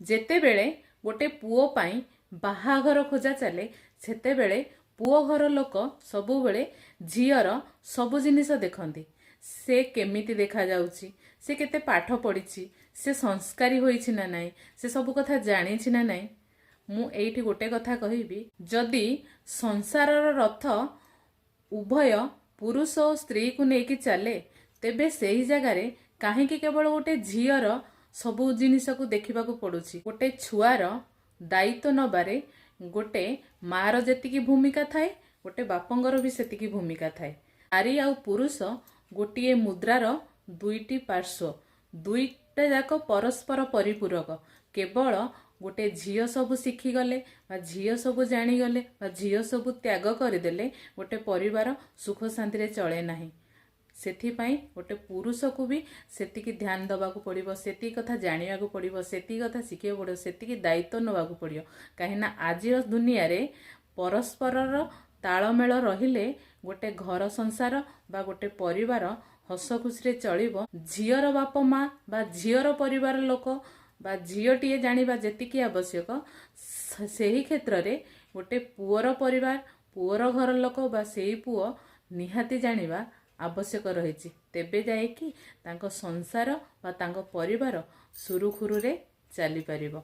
ଯେତେବେଳେ ଗୋଟେ ପୁଅ ପାଇଁ ବାହାଘର ଖୋଜା ଚାଲେ, ସେତେବେଳେ ପୁଅ ଘର ଲୋକ ସବୁବେଳେ ଝିଅର ସବୁ ଜିନିଷ ଦେଖନ୍ତି। ସେ କେମିତି ଦେଖାଯାଉଛି, ସେ କେତେ ପାଠ ପଢ଼ିଛି, ସେ ସଂସ୍କାରୀ ହୋଇଛି ନା ନାହିଁ, ସେ ସବୁ କଥା ଜାଣିଛି ନା ନାହିଁ। ମୁଁ ଏଇଠି ଗୋଟେ କଥା କହିବି, ଯଦି ସଂସାରର ରଥ ଉଭୟ ପୁରୁଷ ଓ ସ୍ତ୍ରୀକୁ ନେଇକି ଚାଲେ, ତେବେ ସେହି ଜାଗାରେ କାହିଁକି କେବଳ ଗୋଟେ ଝିଅର ସବୁ ଜିନିଷକୁ ଦେଖିବାକୁ ପଡୁଛି? ଗୋଟେ ଛୁଆର ଦାୟିତ୍ୱ ନେବାରେ ଗୋଟେ ମାର ଯେତିକି ଭୂମିକା ଥାଏ, ଗୋଟେ ବାପଙ୍କର ବି ସେତିକି ଭୂମିକା ଥାଏ। ନାରୀ ଆଉ ପୁରୁଷ ଗୋଟିଏ ମୁଦ୍ରାର ଦୁଇଟି ପାର୍ଶ୍ୱ, ଦୁଇଟା ଯାକ ପରସ୍ପର ପରିପୂରକ। କେବଳ ଗୋଟେ ଝିଅ ସବୁ ଶିଖିଗଲେ ବା ଝିଅ ସବୁ ଜାଣିଗଲେ ବା ଝିଅ ସବୁ ତ୍ୟାଗ କରିଦେଲେ ଗୋଟେ ପରିବାର ସୁଖ ଶାନ୍ତିରେ ଚଳେ ନାହିଁ। ସେଥିପାଇଁ ଗୋଟେ ପୁରୁଷକୁ ବି ସେତିକି ଧ୍ୟାନ ଦେବାକୁ ପଡ଼ିବ, ସେତିକି କଥା ଜାଣିବାକୁ ପଡ଼ିବ, ସେତିକି କଥା ଶିଖିବାକୁ ପଡ଼ିବ, ସେତିକି ଦାୟିତ୍ୱ ନେବାକୁ ପଡ଼ିବ। କାହିଁକିନା ଆଜିର ଦୁନିଆରେ ପରସ୍ପରର ତାଳମେଳ ରହିଲେ ଗୋଟେ ଘର ସଂସାର ବା ଗୋଟେ ପରିବାର ହସ ଖୁସିରେ ଚଳିବ। ଝିଅର ବାପ ମା ବା ଝିଅର ପରିବାର ଲୋକ ବା ଝିଅଟିଏ ଜାଣିବା ଯେତିକି ଆବଶ୍ୟକ, ସେହି କ୍ଷେତ୍ରରେ ଗୋଟେ ପୁଅର ପରିବାର, ପୁଅର ଘର ଲୋକ ବା ସେଇ ପୁଅ ନିହାତି ଜାଣିବା ଆବଶ୍ୟକ ରହିଛି। ତେବେ ଯାଇକି ତାଙ୍କ ସଂସାର ବା ତାଙ୍କ ପରିବାର ସୁରୁଖୁରୁରେ ଚାଲିପାରିବ।